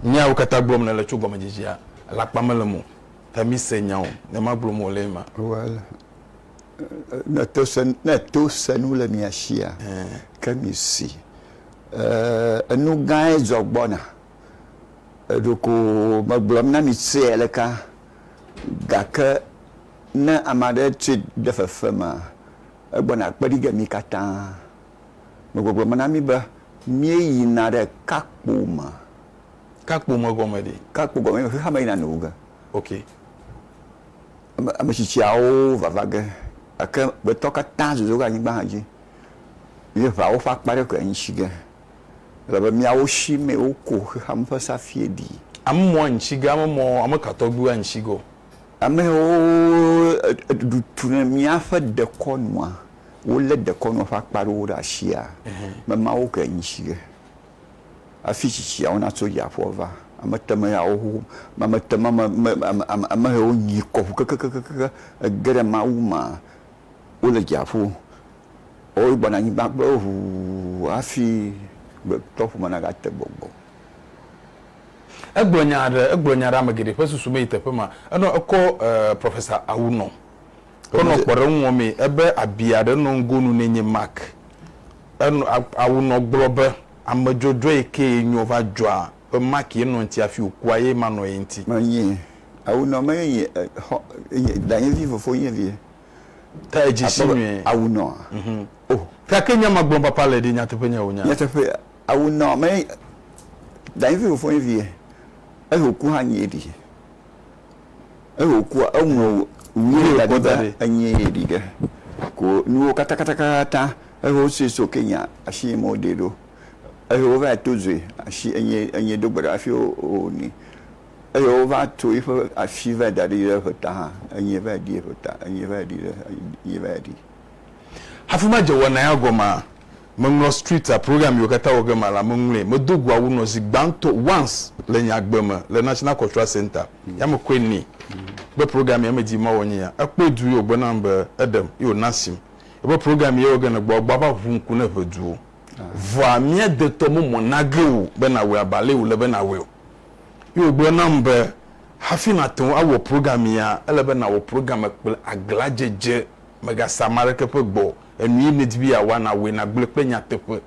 Nyawo katã gblɔm nèle tso gɔmedzedzea, alakpa mele eme o. Ta mise nya o, ne ma gblɔm wòle ema. Well, ne to se, ne to se nu le mia sia, ke mi si. Enu gãe zɔ gbɔna. Ɖeko megblɔm na mi sea leka, gake ne ame aɖe tsoe de fefe mea, egbɔna kpe ɖi ge mi katã. Megbɔgblɔm na mi be míeyina ɖe kakpo me. Kakpo me gɔme ɖe? Kakpo gɔme nye xexea me yina nuwu ge. Ok. Ame, ame tsitsiawo vava ge gake gbetɔ katã zozo ge anyigba hã dzi. Míeʋã woƒe akpa ɖe koe anyi tsi ge. Elabe míawo shi mee woko xexea me ƒe safie ɖi. Ame mɔ anyi tsi ge, ame mɔ, ame ka tɔgbiwo anyi tsi ge o? Ame yiwo ɖu tu ne míaƒe dekɔnua, wolé dekɔnua ƒe akpa ɖewo ɖe asia, memawo ke anyi tsi ge. Hafi tsitsiawo natso dziaƒoa va. Ame teme yawo xoxo, ame teme ame ame ame ame yiwo nyi kɔƒu kekekekeké ege ɖe Mawu mea, wole dziaƒo. Wogbɔna anyigba kple wo ʋuu hafi gbetɔ ƒome nagate gbɔgbɔ. Egblɔ nya aɖe, egblɔ nya aɖe ame geɖe ƒe susu meyi teƒe ma. Enɔ ekɔ Professor Awunɔ kɔ nɔ kpɔɖeŋu wɔmee. Ebe abi aɖe nɔ ŋgonu nɛ nye Mark. Enɔ Awunɔ gblɔ be ame dzɔdzɔe yi ke nyɔ va dzɔa be Mark ye nɔ ŋuti hafi wòkua ye manɔ ye ŋuti. Menye Awunɔ menye xɔ danyevi fofonye vie. Ta edze si nyuie. Awu nɔa? Mhm. Oh. Gake nya ma gblɔm papa le ɖi nyateƒe nye wònya. Nyateƒe awu nɔ me danyevi fofonye vie. Eyi wòku hã nyee ɖi. Eyi wòkua eŋlɔ wui da ɖi be enyee ɖi ɖe. Ko nuwo katakatakata eyi wosue so Kenya asi nye me woɖee ɖo. Eyi wova to zoe asi enye enye do gbe ɖa hafi wonui. Eye wova tso eƒe asi vae da ɖi ɖe eƒe ta hã, enye vae ɖi eƒe ta, enye vae ɖi ɖe, enye vae ɖi. Hafi madze wɔna ya gɔmea, meŋlɔ street-a, program yiwo katã wɔ ge mala, meŋlɔe. Medo go awu nɔ zi gbãtɔ, once, le nye agbe me le National Cultural Centre. Ya mekɔe nɛ be program ya medi mawɔ nye ya. Ekpɔe du ye wògblɔ nam be eɖem ye wòna asim. Ebe program ye wɔ ge nègbɔ, egbɔ ava ʋu ŋku ne ʋeduwo. Vɔa mía detɔ memɔ nage wò be nàwɔe abe ale wòle be nàwɔe o. Ye wògblɔ nam be, Hafi nàte ŋu awɔ program ya, ele be nàwɔ program kple aglãdzedze, mègase ame aɖeke ƒe gbe o. Enu yi nèdi be yeawɔa, nàwɔe, nàgblɔe kple nyateƒe.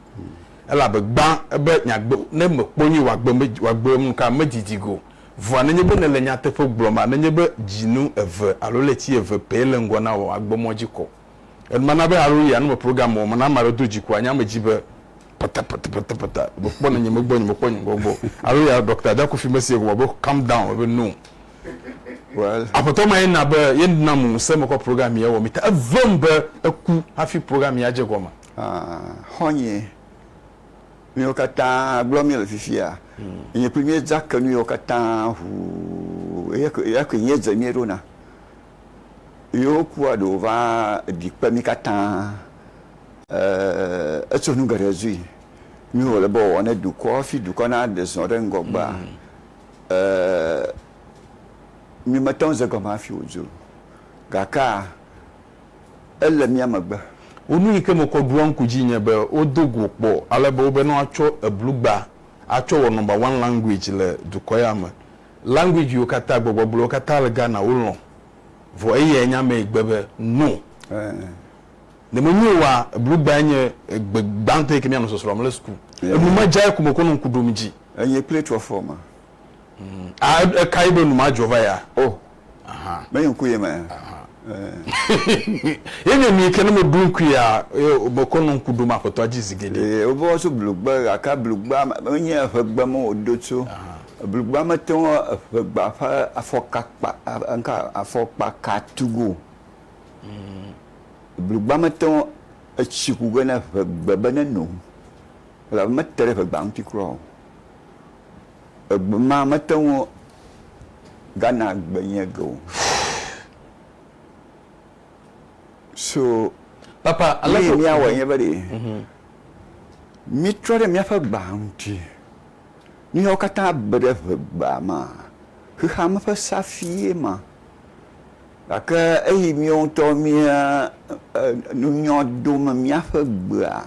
Elabe gbã, ebe nyagbe, ne mèkpɔ nyuie o, wò agbe me, wò agbe nuka medidi ge o. Vɔa nenye be nèle nyateƒe gblɔma, nenye be dzinu eve alo ɣleti eve pɛ le ŋgɔ na wò, agbemɔ dzi kɔ. Enumana be alo yia ne me program wɔm ne ame aɖe do dzikua nye ame dzi be patapatapatapata mekpɔ ne nye megbɔ nye mekpɔ nye ŋgɔ gbɔ alo ya Doctor Adakofi mesi egɔme be calm down ebe no. Well. Aƒetɔ ma ye na be ye nam ŋusẽ mekɔ program ya wɔ mi ta evem be eku hafi program ya dze gɔme. Ah, xɔ̃nye, míwo katã gblɔ míele fifia, nye kpli míedza ke nu yiwo katã ʋuu, eya koe míedze míeɖona. Yewo kua ɖewo va ɖi kpe mí katã. Etso nu geɖe zui. Nu wòle be wòawɔ ne dukɔ hafi dukɔ naɖe zɔ ɖe ŋgɔgbea, mí mete ŋu dze egɔme hafi wòdzo o. Gakea, ele mía megbe. Wo nu yi ke mekɔ ɖoa ŋku dzi nye be wodo go kpɔ ale be wobe ne woatsɔ eblugba atsɔ wɔ number one language le dukɔ ya me. Language yiwo katã, gbegbɔgblɔwo katã le Ghana wolɔ̃. Vɔ eyae nye ame yi gbe be no. Ne menye oa, blugbae nye egbe gbãtɔ yi ke míanɔ sɔsrɔ̃m le suku. Enu medzae ko mekɔ nɔ ŋku ɖom dzi. Enye kple trɔfɔ ma. A eka ye be nu ma dzɔ va ya? Oh. Menye ŋku ye me. Ye nye nu yi ke ne meɖo ŋkuia, ye mekɔ nɔ ŋku ɖom aƒetɔa dzi zi geɖe. Ee, wobe woatso blugbe gake blugbea menye eʋegbe me woɖo tso. Blugbea mete ŋu eʋegbea ƒe afɔkakpa, ŋka afɔkpaka tugo o. Blugbea mete ŋu etsi ku ge ne ʋegbe be neno o elabe mete ɖe ʋegbea ŋuti kura o. Egbe ma mete ŋu gana agbe nye ge o. So, Papa, nu yi míawɔe nye be ɖe, mítrɔ ɖe míaƒe gbea ŋuti. Nu yawo katã be ɖe ʋegbea mea, xexeame ƒe safie ma. Gake eyi míawo ŋutɔ mía nunyɔ dome míaƒe gbea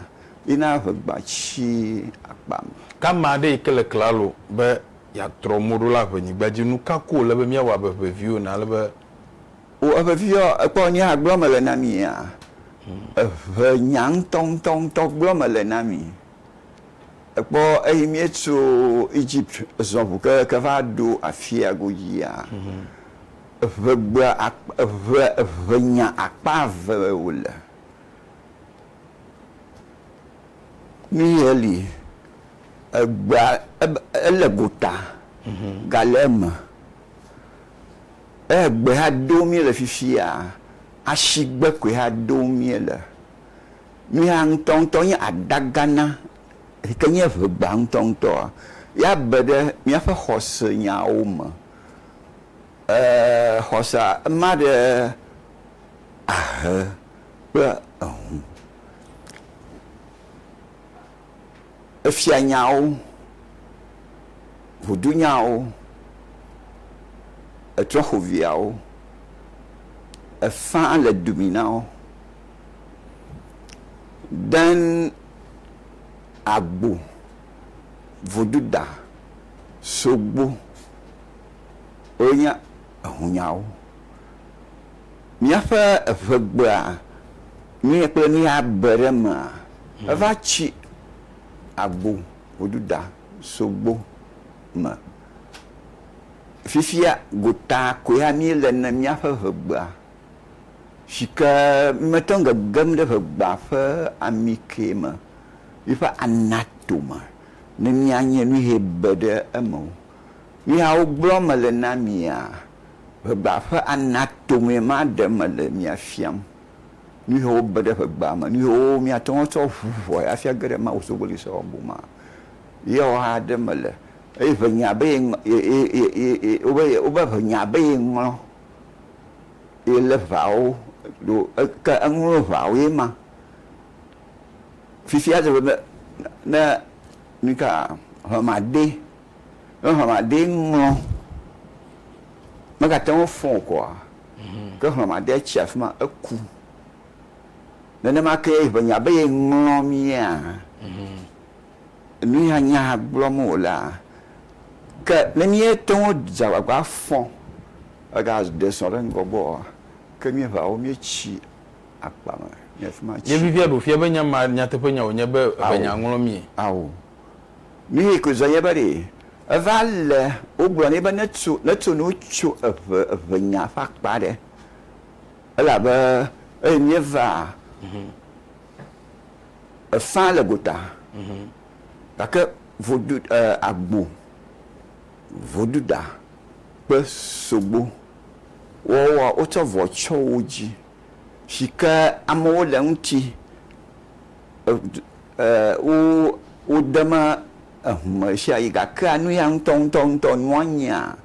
ye na ʋegbea tsi akpa me. Ke ame aɖe yi ke le klalo be. yeatrɔ mo ɖo la ʋenyigba dzi. Nuka ko wòle be míawɔ abe ʋeviwo ene ale be. O eʋeviɔ, ekpɔ nye hã gblɔ mele na mia? Eʋe nya ŋutɔŋutɔŋutɔ gblɔ mele na mi. Ekpɔ eyi míetso Egypt zɔ ʋu keke va ɖo afia godzia, eʋegbea akpa, eʋe, eʋe nya akpa eve wòle. Nu ye li, egbea ele gota gale eme. Egbe hã dom míele fifia, asigbe koe hã dom míele. Nu ya ŋutɔŋutɔ nye adagana yi ke nye ʋegbea ŋutɔŋutɔa, ya be ɖe míaƒe xɔsenyawo me. Ee, xɔsea ema ɖe ahe kple eŋu. Efianyawo, ʋudunyawo, etrɔxoviawo, efã le dumi na wo. Then agbo, voduda, sogbo wonye ehunyawo. Míaƒe eʋegbea, nu ya kple nu ya be ɖe emea, eva tsi agbo, voduda, sogbo me. Fifia gota koe míele ne míaƒe ʋegbea. Si ke mete ŋu gegem ɖe ʋegbea ƒe amikee me, yiƒe anatome ne míanye nu yi be ɖe eme o. Nu yawo gblɔm mele na mia, ʋegbea ƒe anatomee ma ɖe mele mia fiam. Nu yiwo be ɖe ʋegbea me, nu yiwo miate ŋu atsɔ ʋu ʋɔe hafi age ɖe Mawu sogbolisɔwɔbu mea, yewo hã ɖe mele. Eye ʋenya be ye ye ye ye wobe wobe ʋenya be ye ŋlɔ. Ye lé ʋawo ɖo ke eŋlɔ ʋawoe ma. Fifia dze be ne nuka ʋemade ne ʋemade ŋlɔ megate ŋu fɔ o koa ke ʋemade tsi afi ma eku. Nenema ke ʋenya be ye ŋlɔ mía nu ya nya gblɔm wòlea, ke ne míete ŋu dze agbagba fɔ egaɖe srɔ̃ ɖe ŋgɔgbe oa, ke míeʋawo míetsi akpa me le afi ma tsi. Nye vivia ɖo fia be nya ma nyateƒe nya wònye be Ao. ʋenya ŋlɔ mí. Ao. Nu yi ko zɔ nye be ɖe eva le wogblɔ nɛ be netso netso nu tso eʋe eʋenya ƒe akpa ɖe elabe eye míeva Efã le gota gake vodu e agbo, voduda kple sogbo woawoa wotsɔ vɔ tsyɔ wo dzi si ke amewo le eŋuti e e wo wode me ehu me ɣesiaɣi gakea nu ya ŋutɔŋutɔŋutɔ nua nyea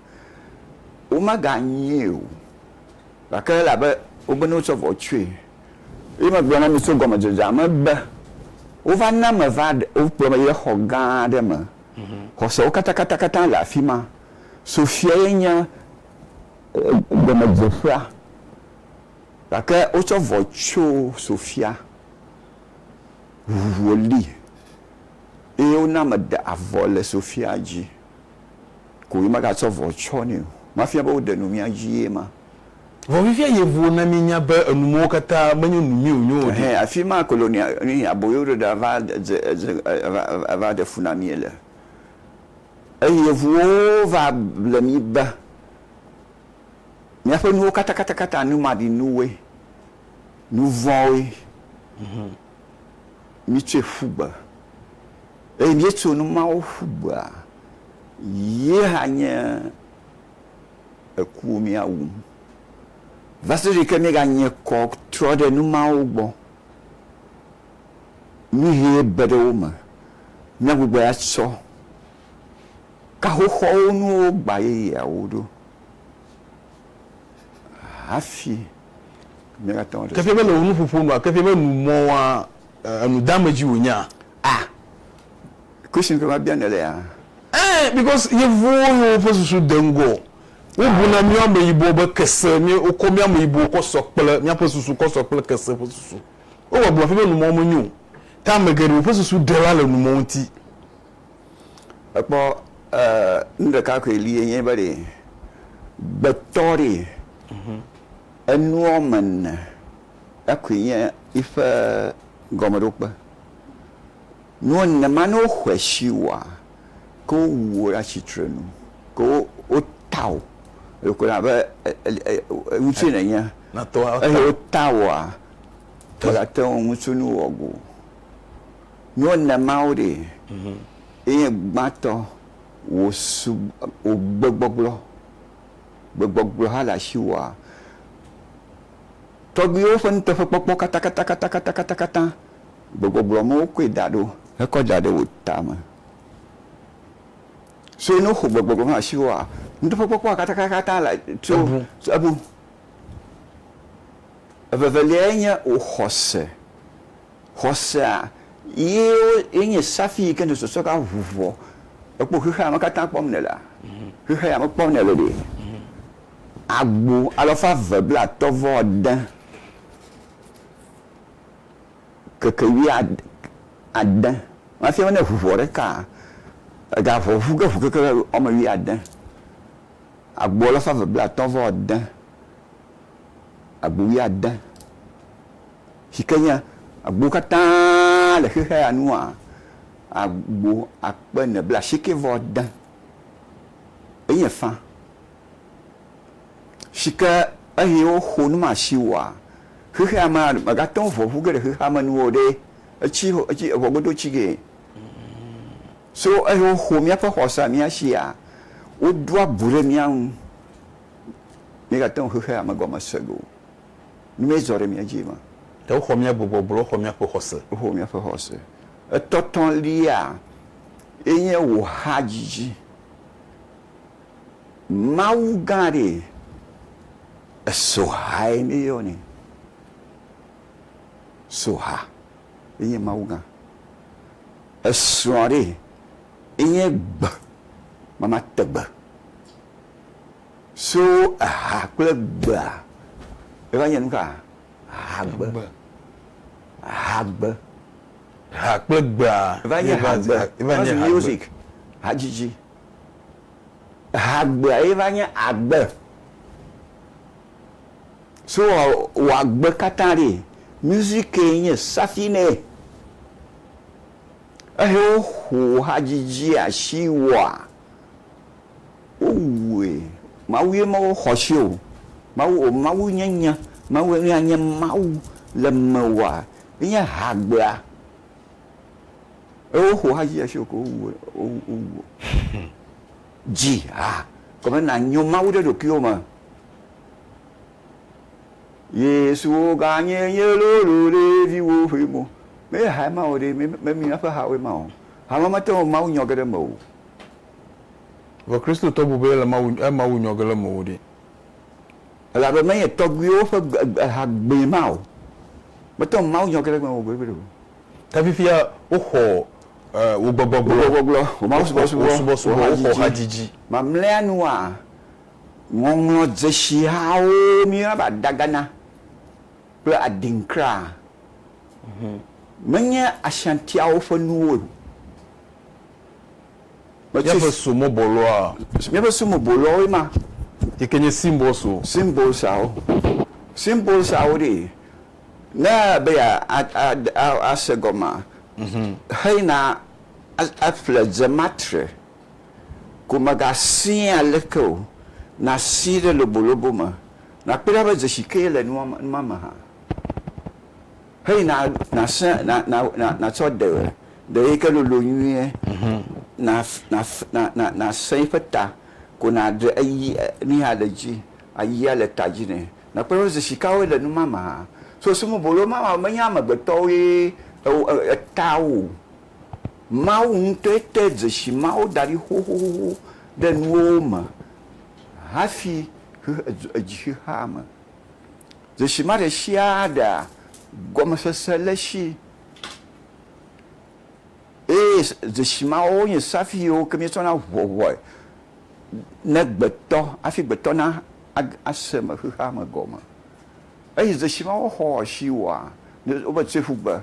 womeganyee o gake elabe wobe ne wotsɔ vɔ tsyɔe. Eye megblɔ na mi tso gɔmedzedzea me be, wova na meva ɖe, wokplɔm yi ɖe xɔ gã aɖe me. Xɔsewo katãkatãkatã le afi ma. Sofia ye nye gɔmedzeƒea. Gake wotsɔ vɔ tso Sofia ʋuʋu wòli eye wona meɖe avɔ le Sofia dzi. Ko ye megatsɔ vɔ tsɔ nɛ o. Mafia be woɖe nu mía dzi ye ma. Vɔ fifia yevuwo na míenya be enu mawo katã menye nu nyui wònye o ɖe. Ɛhɛ, afi ma kolonia, nuyi aboyoɖoɖa va dze, dze, va, va ɖe fu na mí le. Eye yevuwo va ble mí be míaƒe nuwo katãkatãkatã numaɖinuwoe, nuvɔ̃woe. Mítsɔe ƒu gbe. Eye míetso nu mawo ƒu gbea, ye hã nye ekuwo míawum. Va se ɖe ke míeganye kɔ trɔ ɖe nu mawo gbɔ, nu ʋee be ɖe wo me, míagbugbɔe atsɔ kaxoxɔwo nuwo gba yeyeawo ɖo hafi míagate ŋu aɖe. Ke fia be le wò nuƒoƒo nua, ke fia be nu mɔ̃a enu deamedzi wònyea? Ah! Question ke va bia nèle ya. Eh, because yevuwo yi woƒe susu de ŋgɔ. Wobuna mía ameyibɔ be kese, mí wokɔ mía ameyibɔwo kɔ sɔ kple míaƒe susu kɔ sɔ kple kese ƒe susu. Wogbɔgblɔ fi be numɔwo menyo o. Ta ame geɖewo ƒe susu ɖe la le numɔwo ŋuti. Ekpɔ. Nu ɖeka koe li ye nye be ɖe gbetɔ ɖe enua me ene ekoe nye eƒe gɔmeɖokpe. Nu ene ma ne woxɔe si wòa, ke wowu wò ɖe atsitre nu, ke wota wò. Ɖeko abe ŋutsue nènye eye wota wòa, mègate ŋu ŋutsunu wɔ go o. Nu ene mawo ɖe ye nye gbãtɔ, wò sub, wò gbegbɔgblɔ. Gbegbɔgblɔ hã le asiwòa? Tɔgbuiwo ƒe nuteƒekpɔkpɔ katakatakatakatakatã, gbegbɔgblɔ me wokɔe da ɖo hekɔ da ɖe wò tame. So ne woxɔ gbegbɔgblɔ me asiwòa, nuteƒekpɔkpɔa katakatakatã le tso ebu. Eveveliae nye wò xɔse. Xɔsea ye ye nye safi yi ke ne sɔsɔ ka ʋuʋɔ. Ekpɔ xexea me katã kpɔm nèlea? Xexea me kpɔm nèle ɖe. Agbo alafa eve blatɔ̃ vɔ ade keke wuiade. Mafia be ne ʋuʋɔ ɖeka, ega ʋɔ ʋu ge ʋu keke woame wuiade. Agbo alafa eve blatɔ̃ vɔ ade, agbo wuiade. Si ke nye agbowo katã le xexea nua, agbo akpe ene blaasieke vɔ ade enye fã. Si ke eye woxo nu ma si wɔa, xexea me megate ŋu ʋɔʋu ge ɖe xexea me nu o ɖe, etsi etsi eʋɔ godo tsi gee. So eye woxo míaƒe xɔsea mía sia, wodoa bu ɖe mía ŋu. Míegate ŋu xexea me gɔme se ge o. Nu mee zɔ ɖe mía dzi ma. Ɖe woxɔ mía gbegbɔgblɔ, woxɔ míaƒe xɔse. Woxɔ míaƒe xɔse. Etɔtɔlia ye nye wò hadzidzi. Mawu gã ɖee, esohae míeyɔnɛ. Soha ye nye Mawu gã. Esrɔ̃ ɖee ye nye gbe mama tegbe. So eha kple gbea, eva nye nuka? Hagbe. Hagbe. Ha kple gbea. Eva nye hagbe. Eva nye music. Hadzidzi. Hagbea ye va nye agbe. So wò agbe katã ɖe, music nye safi nɛ. Ehe woxo hadzidzi asi wɔa. Wowue. Mawu ye ma woxɔ si o. Mawu o Mawu nye nye. Mawu ye nye Mawu le mewòa. Nye hagbea. Eye woxo ha dzi asi o ko wowu wowu. Dzi ha. Gɔme na nyo Mawu ɖe ɖokuiwo me. Yesu wo ganye nye lolo ɖeviwo ƒe mo. Me ha ma o ɖe me me míaƒe hawoe ma o. Ha ma mete ŋu Mawu nyɔ ge ɖe me o. Vɔ Kristotɔ bu be ele Mawu, Mawu nyɔ ge le mewò ɖe. Elabe menye tɔgbuiwo ƒe ha gbee ma o. Mete ŋu Mawu nyɔ ge ɖe mewò gbeɖegbeɖe o. Ta fifia woxɔ wò gbegbɔgblɔ, wò gbegbɔgblɔ, wò mawusubɔsubɔ, wò subɔsubɔ, woxɔ hadzidzi. Mamlɛa nua, ŋɔŋlɔdzesihawo míeyɔna be adagana kple adinkra. Menye Ashantiawo ƒe nuwo o. Míaƒe sumoboloa. Míaƒe sumoboloawoe ma. Yi ke nye symbols o. Symbolsawo. Symbolsawo ɖe, ne be yease gɔmea, heyina aƒle dzematre ko mègasẽe aleke o, nàsii ɖe lobolobo me, nàkpɔe ɖa be dzesi kee le nua me hã. Heyi na nasẽ na na na natsɔ ɖe ɖe yi ke lolo nyuie na na na na nasẽ eƒe ta ko naɖe eyi nuya le dzi ayia le ta dzi nɛ. Nakpɔe be dzesikawoe le nu ma me hã. So sumobolo ma ma menye amegbetɔwoe eta wo o. Mawu ŋutɔe te dzesi mawo da ɖi xoxoxoxo ɖe nuwo me hafi xexe edzi xexea me. Dzesi ma ɖe sia ɖea gɔmesese le esi eye dzesi mawo nye safi yiwo ke míetsɔna ʋɔʋɔe ne gbetɔ hafi gbetɔ na ase me xexea me gɔme. Eye dzesi mawo xɔ asi wɔa wobe tse ƒu gbe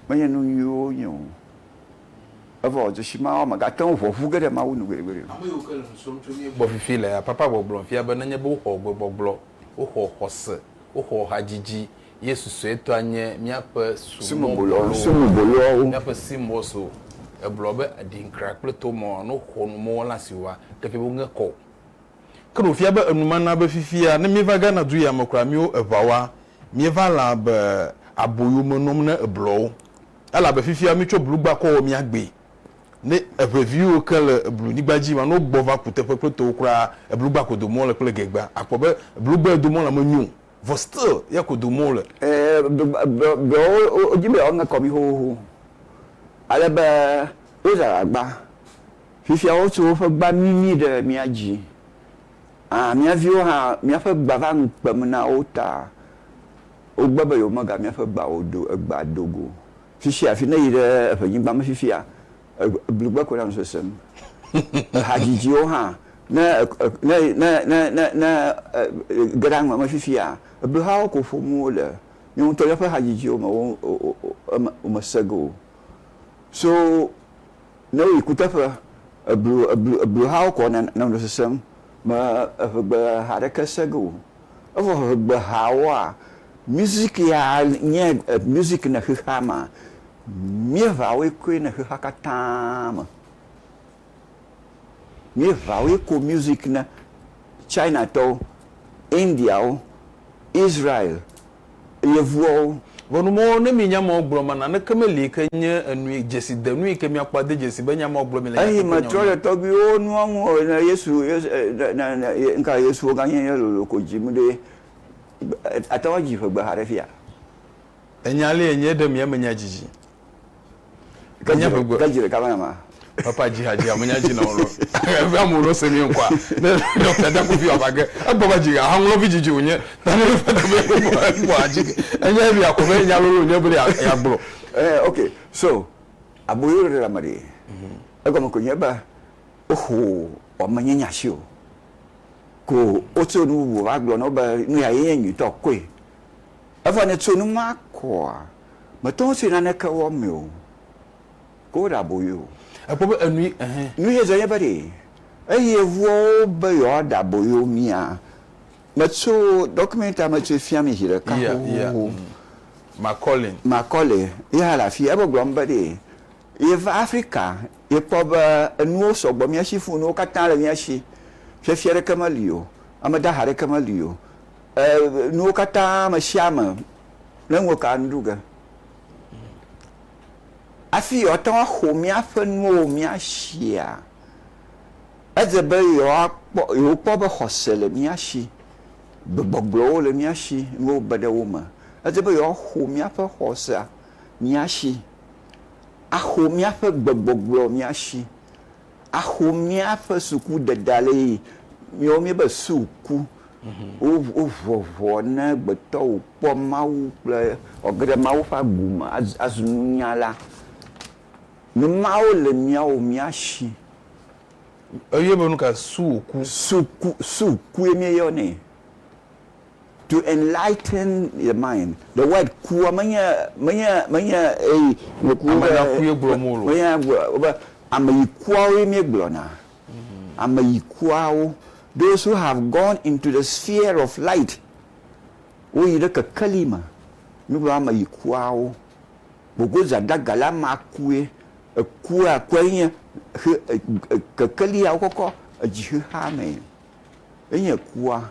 menye nu nyuiwo wonye o. Evɔ dzesi mawo megate ŋu ʋɔ ʋu ge ɖe Mawu nu gbeɖegbeɖe o. Ame yiwo ke le nu srɔ̃m tso mía gbɔ fifi lea, Papa gbɔgblɔ fia be nenye be woxɔ gbegbɔgblɔ, woxɔ xɔse, woxɔ hadzidzi, ye susɔetɔa nye míaƒe sumɔbolowo, míaƒe symbols-wo. Egblɔ be adinkra kple tomɔ ne woxɔ nu mɔwo le asiwòa, ke fia be woŋe kɔ o. Ke ɖe wòfia be enu ma na be fifia ne míeva Ghana du ya me kura míwo eʋawoa, míeva le abe aboyome nɔm ne eblɔwo. Elabe fifia mítsɔ blugba kɔ wɔ mía gbee. Ne eʋeviwo ke le eblunyigba dzi ma, ne wogbɔ va kuteƒe kple towo kura, eblugba ko dome wole kple gegba. Akpɔ be blugba dome wole menyo o, vɔ still ya ko dome wole. Ɛɛ, blɔwo wodi be yewoaŋe kɔ mí xoxoxo. Ale be wozã agba. Fifia wotso woƒe gba mimi ɖe mía dzi. Ã, mía viwo hã, míaƒe gba va ŋu kpem na wo ta wogbe be yewomega míaƒe gbawo do egbea do go. Fisia fi ne yi ɖe eʋenyigba me fifia, blugbe koe le ame sesem. Ehadzidziwo hã, ne ne ne ne ne ne ge ɖe aŋɔ me fifia, ebluhawo ko ƒom wole. Míawo ŋutɔ míaƒe hadzidziwo me wo eme womese ge o. So ne woyi kuteƒe, eblu eblu ebluhawo ko ne nɔ sesem. Me eʋegbe ha ɖeke se ge o. Evɔ ʋegbe hawoa, music ya nye music ne xexea mea, míeʋawoe koe ne xexea katã me. Míeʋawoe ko music ne Chinatɔwo, Indiawo, Israel, Yevuawo. Vɔ numɔwo, ne mi nya mawo gblɔ ma, naneke meli yi ke nye enui, dzesidenu yi ke miakpɔ ade dzesi be nya mawo gblɔ mi le Eyi nyateƒe metrɔ nyawo le me. tɔgbuiwo nua ŋu o, ne Yesu, Yesu, ne, ne, ne, ŋka Yesu woganye nye lolo ko dzim ɖe, ate ŋu adzi ƒegbe haɖe fia? Enya li enye ɖe mia menya dzidzi. Ke dzi ke dzi ɖeka mena ma. Papa dzi ha dzi ha menya dzi na wo lɔ. Ebe amewo lɔ se mi ŋkɔa. Ne dɔkta da kofi ava ge. Egbɔ va dzi ha ŋlɔ vi dzidzi wonye. Ta ne va be gbɔ ha dzi. Enye ebi akɔ be nya lolo nye be ya gblɔ. Eh okay. So aboyo ɖe le ame ɖe. Egɔme ko nye be woxo ame nye nya si o. Ko wotso nu bubu va gblɔ na wo be nu ya ye nye nyuitɔ koe. Evɔ ne tso nu ma kɔa, mete ŋu tso naneke wɔm o. Ke woɖe aboyo o. Ekpɔ be enui ɛhɛn. Nu ye dzɔ nye be ɖe, eyi yevuawo be yewoaɖe aboyo mía, metso document-a metsoe fia mi zi ɖeka xoxoxo. Macaulay. Macaulay ye hã le afi. Ebe gblɔm be ɖe, yeva Afrika, yekpɔ be enuwo sɔgbɔ mía si fũu, nuwo katã le mía si. Fiafia ɖeke meli o, ame dahe aɖeke meli o. Nuwo katã ame sia ame ne ŋu ka nu ɖu ge. Hafi yewoate ŋu axɔ míaƒe nuwo mía sia, edze be yewoakpɔ yewokpɔ be xɔse le mía si, gbegbɔgblɔwo le mía si, nuwo be ɖe wo me. Edze be yewoaxɔ míaƒe xɔsea mía si, axɔ míaƒe gbegbɔgblɔ mía si. Axo míaƒe sukudede ale yi míawo míebe suku. Wo woʋɔ ʋɔ ne gbetɔ wòkpɔ Mawu kple wòage ɖe Mawu ƒe agu me azu nunyala. Nu mawo le míawo mía shi. Eyɔe be nuka? Suku. Suku, sukue míeyɔnɛ. To enlighten the mind. The word kua menye menye menye eyi meku Ame na kue gblɔm wole o. Menye be ame yi kuawoe míegblɔna. Ame yi kuawo. Those who have gone into the sphere of light. Woyi ɖe kekeli me. Mígblɔ ame yi kuawo. Gbogo zadaga la ma kue. Ekua kue nye xe kekeli ya wokɔkɔ edzi xexea me. Enye kua.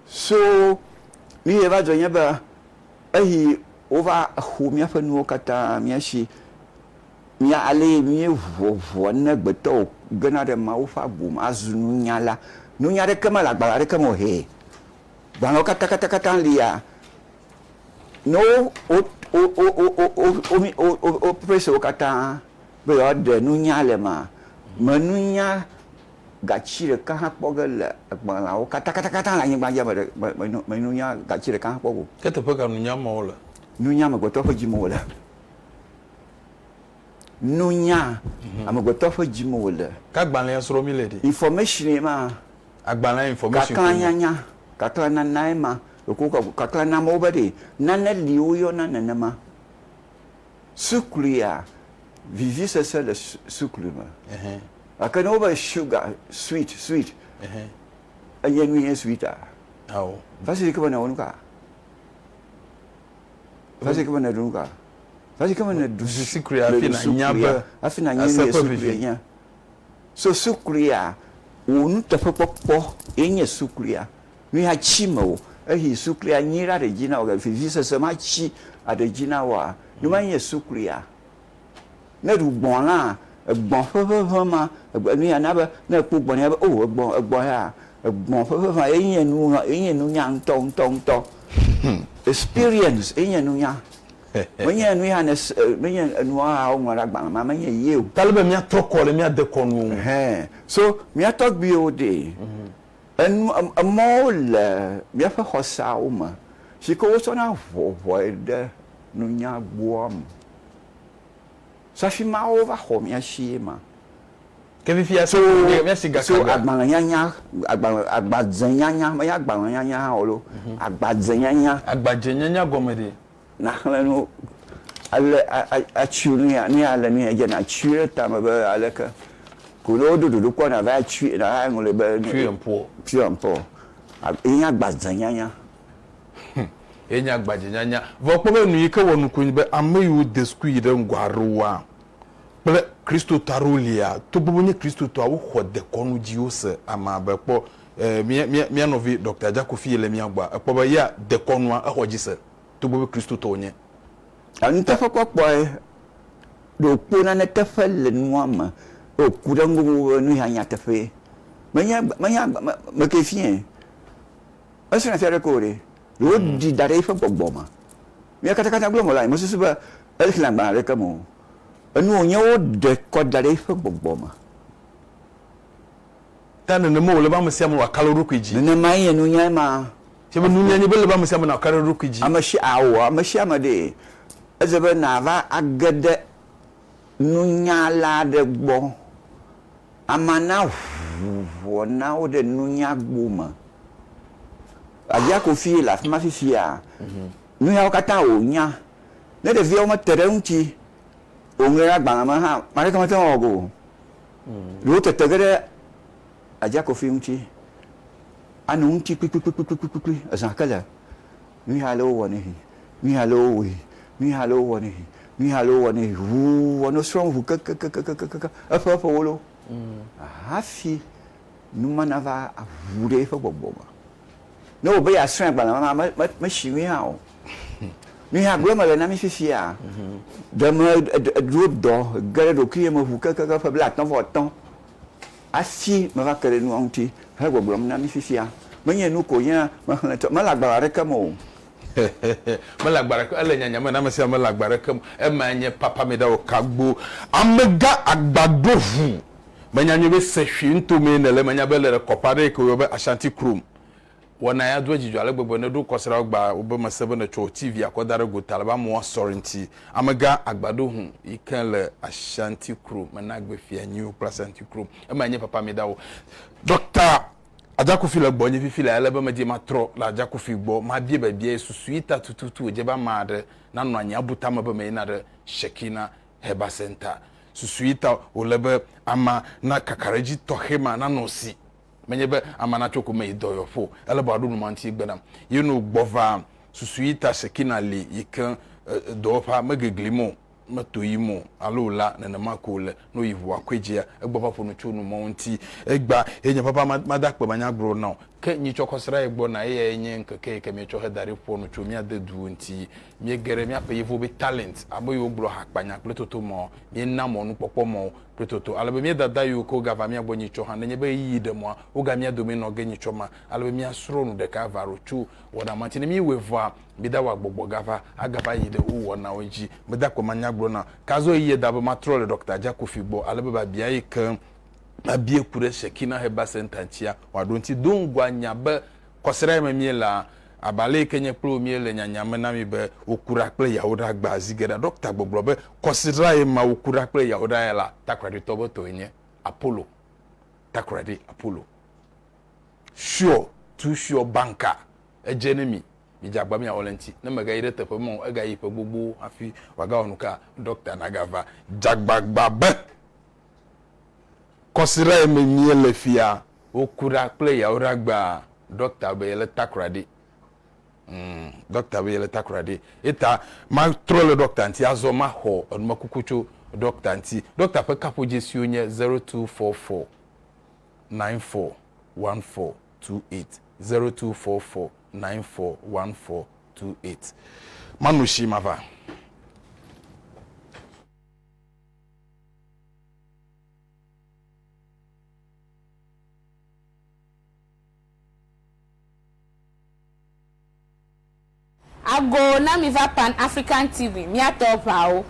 So nu yi va dzɔ nye be eyi wova xo míaƒe nuwo katã mía si. Mía ale yi míeʋɔ ʋua ne gbetɔwo gena ɖe Mawu ƒe agbo me azu nunyala. Nunya ɖeke mele agbalẽ aɖeke me o hee. Gbalẽwo katãkatãkatã lia ne wo wo wo wo wo wo wo wo press wo katã be yewoaɖe nunya le emea, me nunya gatsi ɖeka hã kpɔ ge le agbalẽawo katãkatãkatã le anyigba dzi me ɖe me me me nunya gatsi ɖeka hã kpɔ ge o. Ke teƒe ka nunya mawo le? Nunya amegbetɔ ƒe dzi me wòle. Nunya amegbetɔ ƒe dzi me wòle. Ke agbalẽa srɔ̃m mi le ɖe? Information ye ma. Agbalẽa information koe nye. Kaklãnyanya, kaklãnanae ma. Ɖeko kaklã nam wo be ɖe nane li woyɔna nenema. Sukluia. Vivisese le sukli me. Gake ne wobe sugar, sweet, sweet, enye nu nye sweet a? Ao. Va se ɖe ke be nèwɔ nu ka? Va se ɖe ke be nèɖu nu ka? Va se ɖe ke be nèɖu sukli hafi nànya be hafi nànya nu ye sukli nye. So suklia, wò nuteƒekpɔkpɔ ye nye suklia. Nu ya tsi mewò. Eyi suklia nyi ɖe aɖe dzi na wò, vivisese ma tsi aɖe dzi na wòa, nu ma nye suklia. Ne eɖu gbɔ̃ la, egbɔ̃ ƒe ʋeʋẽ ma, nu ya na be ne ekpɔ gbɔ̃ ya be o egbɔ̃ egbɔ̃ ya, egbɔ̃ ƒe ʋeʋẽ ye nye nu ye nye nunya ŋutɔ ŋutɔ ŋutɔ. Experience ye nye nunya. Menye nu ya ne menye enua woŋlɔ ɖe agbalẽ ma menye ye o. Ta ele be míatrɔ kɔ ɖe mía dekɔnuwo ŋu. Hɛn. So mía tɔgbuiwo ɖe, enu emɔwo le míaƒe xɔseawo me si ke wotsɔna ʋɔʋɔe ɖe nunya gbɔa me. So afi ma wova xɔ mía si ye ma. Ke fifia so mía si gaka So agbalẽnyanya, agbalẽ, agbadzenyanya, menye agbalẽnyanya hã o lo, agbadzenyanya. Agbadzenyanya gɔme ɖe? Naxlẽ nu ale atsi nu ya, nu ya le nu ya dze natsi ɖe tame be aleke. Ko ne woɖo ɖoɖo kpɔ nava tsi, nava ŋlɔe be. Pure and poor. Pure and poor. Ye nye agbadzenyanya. Ye nye agbadzenyanya. Vɔ kpɔ be nu yi ke wɔ nuku nye be ame yiwo de suku yi ɖe ŋgɔ aɖewoa kple Kristotɔ aɖewo lia, togbɔ be wonye Kristotɔa, woxɔ dekɔnu dzi wose ame abe kpɔ mía mía mía nɔvi Ɖɔkta Adzakofi yi le mía gbɔa, ekpɔ be ya dekɔnua exɔ dzi se togbɔ be Kristotɔ wonye. Nuteƒekpɔkpɔe ɖe wòkpɔ nane teƒe le nua me eye wòku ɖe eŋu be nu ya nyateƒee. Menye menye mekee fiae. Esrɔ̃e fia ɖeke o ɖe. Ɖe woɖi da ɖe eƒe gbɔgbɔ me. Mía katã katã gblɔm wòle, mesusu be exlẽ agbalẽ aɖeke me o. Enu wònye woɖe kɔ da ɖe eƒe gbɔgbɔ me. Ta nenema wòle be ame sia ame wòaka ɖe eɖokui dzi. Nenemae nye nunyae ma. Fia be nunya nye be ele be ame sia ame naka ɖe eɖokui dzi. Ame sia, ao, ame sia ame ɖee. Edze be nàva age ɖe nunyala aɖe gbɔ. Amea naʋu ʋɔ na wo ɖe nunya gbo me. Avia Kofi le afi ma fifia. Nu yawo katã wònya. Ne ɖeviawo mete ɖe eŋuti wòŋlɔe ɖe agbalẽ me hã, ame aɖeke mete ŋu awɔ go o. Ɖewo tete ge ɖe Adzia Kofi ŋuti anɔ eŋuti kplikplikplikplikpli ezã ke le. Nu ya ale wowɔ nɛ, nu ya ale wowɔe, nu ya ale wowɔ nɛ, nu ya ale wowɔ nɛ ʋuu wòanɔ srɔ̃m ʋu kekekekekeke eƒe eƒewo loo hafi nu ma nava ʋu ɖe eƒe gbɔgbɔ me. Ne wòbe yeasrɔ̃e agbalẽ ma, me, me, mesi nui hã o. Nu ya gblɔm mele na mi fifia, ɖe me ɖo dɔ ge ɖe ɖokuinye me ʋu kekeke ƒe blaatɔ̃ vɔ etɔ̃ Hafi meva ke ɖe nua ŋuti hele gbɔgblɔm na mi fifia, menye nu ko nye mexlẽ tso, mele agbalẽ aɖeke me o. Mele agbalẽ aɖeke, ele nyanya me na ame sia ame mele agbalẽ aɖeke me o. Emae nye Papa Medawo Kagbo, amegã agbaɖoʋu. Menya nyuie be Sehwi nutomee nèle, menya be èle ɖe kɔƒe aɖe yi ke woyɔ be Ashanti Krom. Wɔna ya doa dzidzɔ ale gbegbe ne ɖo kɔsiɖawo gbea wobe mese be nètsɔ wò TV a kɔ da ɖe gota ale be amewo asɔ ɖe ŋuti. Amegã Agbadohu yi ke le Ashanti Kro mena gbe fia nyiwo kple Ashanti Kro. Emae nye papa mi dawo. Ɖɔkta Adzakofi le gbɔnye fifi laa ele be medie matrɔ le Adzakofi gbɔ mabie biabia susu yi ta tututu wòdze be ame aɖe nanɔ anyi abu tame be meyina ɖe Shekina Herbal Center. Susu yi ta wòle be amea na kakaɖedzi tɔxɛ ma nanɔ esi. Menye be amea natso ko me yi dɔyɔƒe o. Ele be wòaɖo nu ma ŋuti gbe nam. Ye no gbɔ va susu yi ta Shekina li yi ke dɔwɔƒea megeglim o, meto yim o alo o la, nenema ko wòle. Ne woyi ʋua kɔe dzia, egbɔ va ƒo nu tso nu mawo ŋuti. Egbea ye nye papa mada akpe manyagblɔ na wò. Ke nyitsɔ kɔsiɖa ye gbɔna, eyae nye ŋkeke yi ke míetsɔ heda ɖi ƒoa nu tso mía deduwo ŋuti. Míege ɖe míaƒe yevuwo be talent abe yiwo gblɔ hakpanya kple toto mawo. Míena mɔnukpɔkpɔ mawo. kple toto, ale be mía dada yiwo ke wogava mía gbɔ nyitsɔ hã, nenye be ɣeyiɣi ɖe mɔa, woga mía dome nɔ ge nyitsɔ ma, ale be míasrɔ̃ nu ɖeka ava ɖo tso wɔna ma ŋuti. Ne míewɔe vɔa, míɖawɔ agbɔgbɔ gava agava yi ɖe wo wɔnawo dzi. Meda akpe manya gblɔ na Kazo ɣeyiɣi da be matrɔ le Ɖɔkta Ajakofi gbɔ ale be biabia yi ke mabia ku ɖe Shekinah Herbal Center ŋutia wòaɖo eŋuti. Do ŋgɔa nya be Kɔsiɖa yi me míelea, abe ale yi ke nye kple wò míele nyanya me na mi be woku ɖa kple Yawoɖa gbea zi geɖea, ɖɔkta gbɔgblɔ be kɔsiɖa yi ma woku ɖa kple Yawoɖa ya la, Takoradi-tɔ be tɔe nye Apollo. Takoradi Apollo. Sure, too sure banka. Edze ne mi. Midze agba miawɔ le eŋuti. Ne megayi ɖe teƒe ma o, egayi ƒe gbogbowo hafi wòagawɔ nuka? Ɖɔkta nagava. Dze agbagba be kɔsiɖa yi me míele fia, woku ɖa kple yawoɖagbea, ɖɔkta be yele Takoradi. Mm, ɖɔkta be yele Takoradi. Eta matrɔ le ɖɔkta ŋuti azɔ maxɔ enumekuku tso ɖɔkta ŋuti. Ɖɔkta ƒe kaƒodzesiwo nye 0244 94 14 28, 0244 941428. Mano tsi mava. Ago na mi va Pan African TV, mía tɔ ʋawo.